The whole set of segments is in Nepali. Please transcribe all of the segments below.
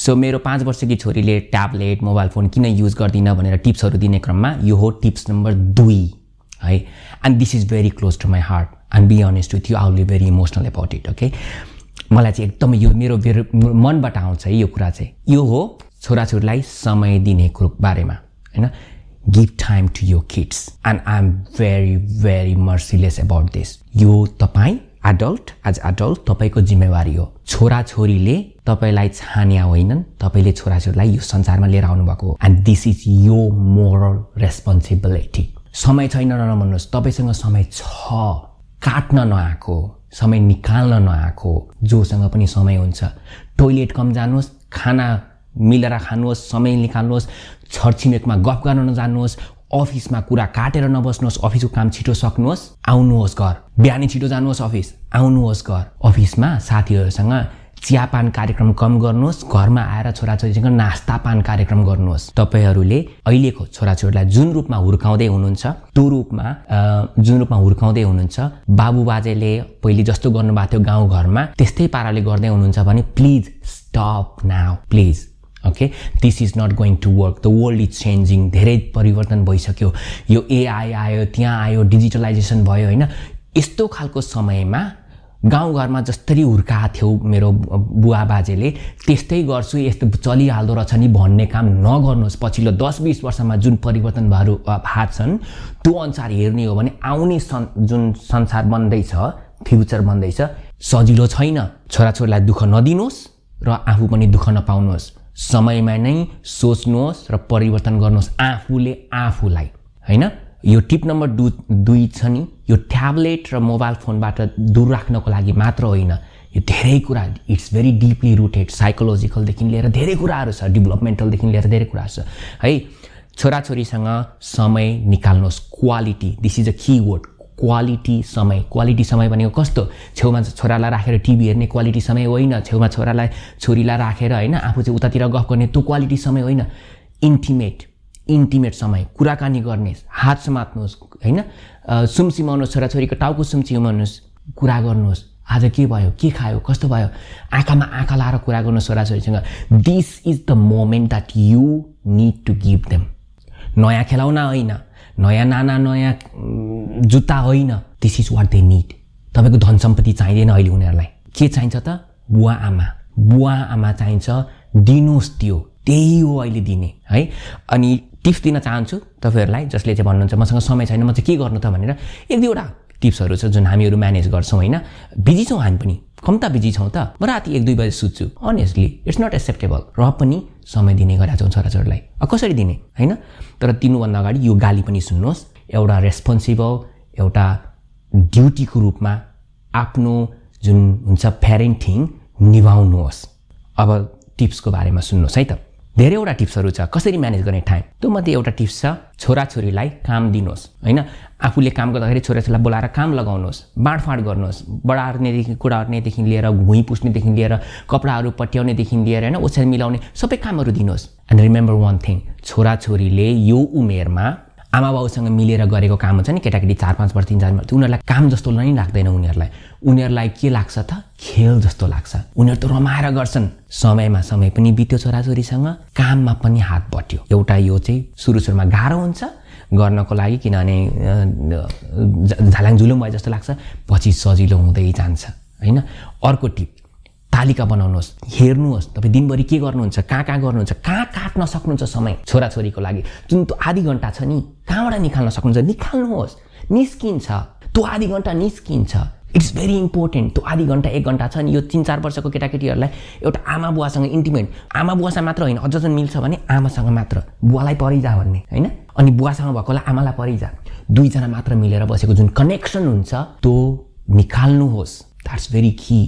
सो मेरो 5 वर्षकी छोरीले ट्याब्लेट मोबाइल फोन किन युज गर्दिन भनेर टिप्सहरू दिने क्रममा यो हो टिप्स नम्बर 2 है and this is very close to my heart and be honest with you I will be very emotional about it okay मलाई चाहिँ एकदमै यो मेरो मनबाट आउँछ है यो कुरा चाहिँ यो हो छोराछोरीलाई समय दिने बारेमा हैन give time to your kids and I am very very merciless about this यो तपाईँ एज एडल्ट तपाईँको जिम्मेवारी हो छोराछोरीले तपाईँलाई छान्या होइनन् तपाईँले छोराछोरीलाई यो संसारमा लिएर आउनुभएको हो एन्ड दिस इज यो मोरल रेस्पोन्सिबिलिटी समय छैन नभन्नुहोस् तपाईँसँग समय छ काट्न नआएको समय निकाल्न नआएको जोसँग पनि समय हुन्छ टोइलेट कम जानुहोस् खाना मिलेर खानुहोस् समय निकाल्नुहोस् छरछिमेकमा गफ गर्न नजानुहोस् अफिसमा कुरा काटेर नबस्नुहोस् अफिसको काम छिटो सक्नुहोस् आउनुहोस् घर बिहानै छिटो जानुहोस् अफिस आउनुहोस् घर अफिसमा साथीहरूसँग चियापान कार्यक्रम कम गर्नुहोस् घरमा आएर छोराछोरीसँग नास्तापान कार्यक्रम गर्नुहोस् तपाईहरूले अहिलेको छोराछोरीलाई जुन रूपमा हुर्काउँदै हुनुहुन्छ त्यो रूपमा जुन रूपमा हुर्काउँदै हुनुहुन्छ बाबुबाजेले पहिले जस्तो गर्नुभएको थियो गाउँघरमा त्यस्तै पाराले गर्दै हुनुहुन्छ भने please stop now please okay this is not going to work the world is changing धेरै परिवर्तन भइसक्यो यो एआई आयो त्यहाँ आयो डिजिटलाइजेसन भयो हैन यस्तो खालको समयमा गाउँघरमा जसरी हुर्काएको थियो मेरो बुवा बाजेले त्यस्तै गर्छु यस्तो चलिहाल्दो रहेछ नि भन्ने काम नगर्नुहोस् पछिल्लो 10-20 वर्षमा जुन परिवर्तनहरू भएको छन् त्यो अनुसार हेर्ने हो भने आउने जुन संसार बन्दैछ फ्युचर बन्दैछ सजिलो छैन छोराछोरीलाई दुःख नदिनुहोस् र आफू पनि दुःख नपाउनुहोस् समयमा नै सोच्नुहोस् र परिवर्तन गर्नुहोस् आफूले आफूलाई हैन यो टिप नम्बर 2 छ नि यो ट्याब्लेट र मोबाइल फोनबाट दूर राख्नको लागि मात्र होइन यो धेरै कुरा इट्स भेरी डिपली रुटेड साइकोलोजिकलदेखि लिएर धेरै कुराहरू छ डेभलपमेन्टलदेखि लिएर धेरै कुराहरू छ है छोराछोरीसँग समय निकाल्नुहोस् quality this is a key word quality समय भनेको कस्तो छेउमा छोरालाई राखेर टिभी हेर्ने क्वालिटी समय होइन छेउमा छोरीलाई राखेर हैन आफू चाहिँ उतातिर गफ गर्ने त्यो क्वालिटी समय होइन इन्टिमेट समय कुराकानी गर्ने हात समात्नुहोस् हैन सुमसिमाउनुहोस् छोराछोरीको टाउको सुमसिमाउनुहोस् कुरा गर्नुहोस् आज के भयो के खायो कस्तो भयो आँखामा आँखा लाएर कुरा गर्नुहोस् छोराछोरीसँग this is the moment that you need to give them नयाँ खेलाउना होइन नयाँ नाना नयाँ जुत्ता होइन this is what they need तपाईँको धन सम्पत्ति चाहिँदैन अहिले उनीहरूलाई के चाहिन्छ त बुवा आमा चाहिन्छ दिनुहोस् त्यो त्यही हो अहिले दिने है अनि टिप्स दिन चाहन्छु तपाईहरुलाई जसले चाहिँ भन्नुहुन्छ मसँग समय छैन म चाहिँ के गर्नु त भनेर एक दुईवटा टिप्सहरु छ जुन हामीहरु म्यानेज गर्छौं हैन बिजी छौं हामी पनि कम्ता बिजी छौं त म राति 1-2 बजे सुत्छु अनेस्टली इट्स नट एक्सेप्टेबल र पनि समय दिने गरेका छौं छोराछोरीलाई कसरी दिने हैन तर दिनुभन्दा अगाडि यो गाली पनि सुन्नुहोस् एउटा रेस्पोन्सिबल एउटा ड्युटीको रूपमा आफ्नो जुन हुन्छ प्यारेन्टिङ निभाउनुहोस् अब टिप्सको बारेमा सुन्नुहोस् है त धेरैवटा टिप्सहरु छ कसरी म्यानेज गर्ने टाइम त्यो मध्ये एउटा टिप्स छ छोराछोरीलाई काम दिनुहोस् हैन आफूले काम गर्दाखेरि छोराछोरीलाई बोलाएर काम लगाउनुहोस् बाँडफाँड गर्नुहोस् बढार्नेदेखि कुडार्नेदेखि लिएर भुइँ पुस्नेदेखि लिएर कपडाहरू पट्याउनेदेखि लिएर हैन ओछ्यान मिलाउने सबै कामहरू दिनुहोस् एन्ड रिमेम्बर वान थिङ छोराछोरीले यो उमेरमा आमा बाउसँग मिलेर गरेको काम हुन्छ नि केटाकेटी 4-5 वर्ष 3-4 वर्ष उनीहरुलाई काम जस्तो नै लाग्दैन उनीहरुलाई के लाग्छ त खेल जस्तो लाग्छ उनीहरु त रमाएर गर्छन् समय पनि बित्यो छोराछोरीसँग काममा पनि हात बट्यो एउटा यो चाहिँ सुरुमा गाह्रो हुन्छ गर्नको लागि किनभने झालाङ झुलुम भए जस्तो लाग्छ पछि सजिलो हुँदै जान्छ हैन अर्को टिप तालिका बनाउनुहोस् हेर्नुहोस् तपाई दिनभरि के गर्नुहुन्छ कहाँ गर्नुहुन्छ कहाँ काट्न सक्नुहुन्छ समय छोराछोरीको लागि जुन त्यो आधी घण्टा छ नि कहाँबाट निकाल्न सक्नुहुन्छ निकाल्नुहोस् निस्किन्छ त्यो आधी घण्टा निस्किन्छ इट्स भेरी इम्पोर्टेन्ट त्यो आधी घण्टा 1 घण्टा छ नि यो 3-4 वर्षको केटाकेटीहरुलाई एउटा आमा बुवासँग इन्टिमेट आमा बुवासँग मात्र होइन अझ जन मिल्छ भने आमासँग मात्र बुवालाई परिजा भन्ने हैन अनि बुवासँग भएकोलाई आमालाई परिजा दुई जना मात्र मिलेर बसेको जुन कनेक्सन हुन्छ त्यो निकाल्नुहोस् द्याट्स भेरी की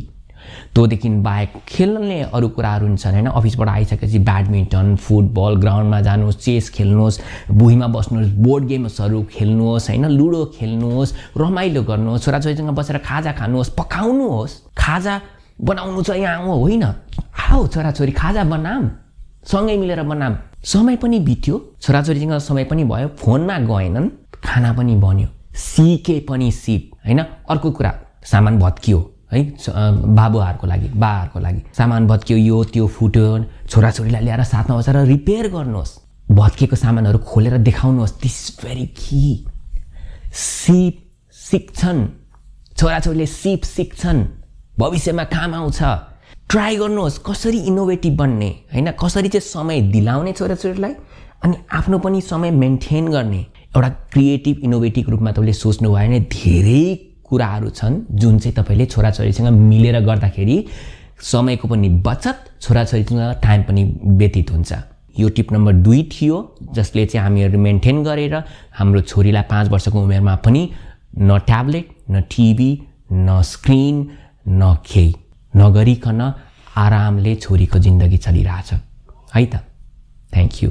तोदेखि बाहेक खेल्ने अरु कुराहरु हुन्छन् हैन अफिसबाट आइसकेपछि ब्याडमिन्टन फुटबल ग्राउन्डमा जानुहोस् चेस खेल्नुहोस् भुइँमा बस्नुहोस् बोर्ड गेम्सहरु खेल्नुहोस् हैन लुडो खेल्नुहोस् रमाइलो गर्नुहोस् छोराछोरीसँग बसेर खाजा खानुहोस् पकाउनुहोस् खाजा बनाउनु चाहिँ यहाँ होइन आऊ छोराछोरी खाजा बनाम सँगै मिलेर बनाम समय पनि बित्यो छोराछोरीसँग समय पनि भयो फोनमा गएनन् खाना पनि बन्यो सिके पनि सिप हैन अर्को कुरा सामान भत्कियो है बाबुहरूको लागि बाहरूको लागि सामान भत्कियो यो त्यो फुट्यो छोराछोरीलाई ल्याएर साथमा बसेर रिपेयर गर्नुहोस् भत्किएको सामानहरू खोलेर देखाउनुहोस् दिस इज भेरी की सिप सिक्छन् छोराछोरीले सिप सिक्छन् भविष्यमा काम आउँछ ट्राई गर्नुहोस् कसरी इनोभेटिभ बन्ने हैन कसरी चाहिँ समय दिलाउने छोराछोरीलाई अनि आफ्नो पनि समय मेन्टेन गर्ने एउटा क्रिएटिभ इनोभेटिभ रूपमा तपाईँले सोच्नु भयो भने धेरै कुराहरू छन् जुन चाहिँ तपाईँले छोराछोरीसँग मिलेर गर्दाखेरि समयको पनि बचत छोराछोरीसँग टाइम पनि व्यतीत हुन्छ यो टिप नम्बर 2 थियो जसले चाहिँ हामीहरू मेन्टेन गरेर हाम्रो छोरीलाई 5 वर्षको उमेरमा पनि न ट्याब्लेट न टिभी न स्क्रिन न केही नगरिकन आरामले छोरीको जिन्दगी चलिरहेछ है त थ्याङ्क यू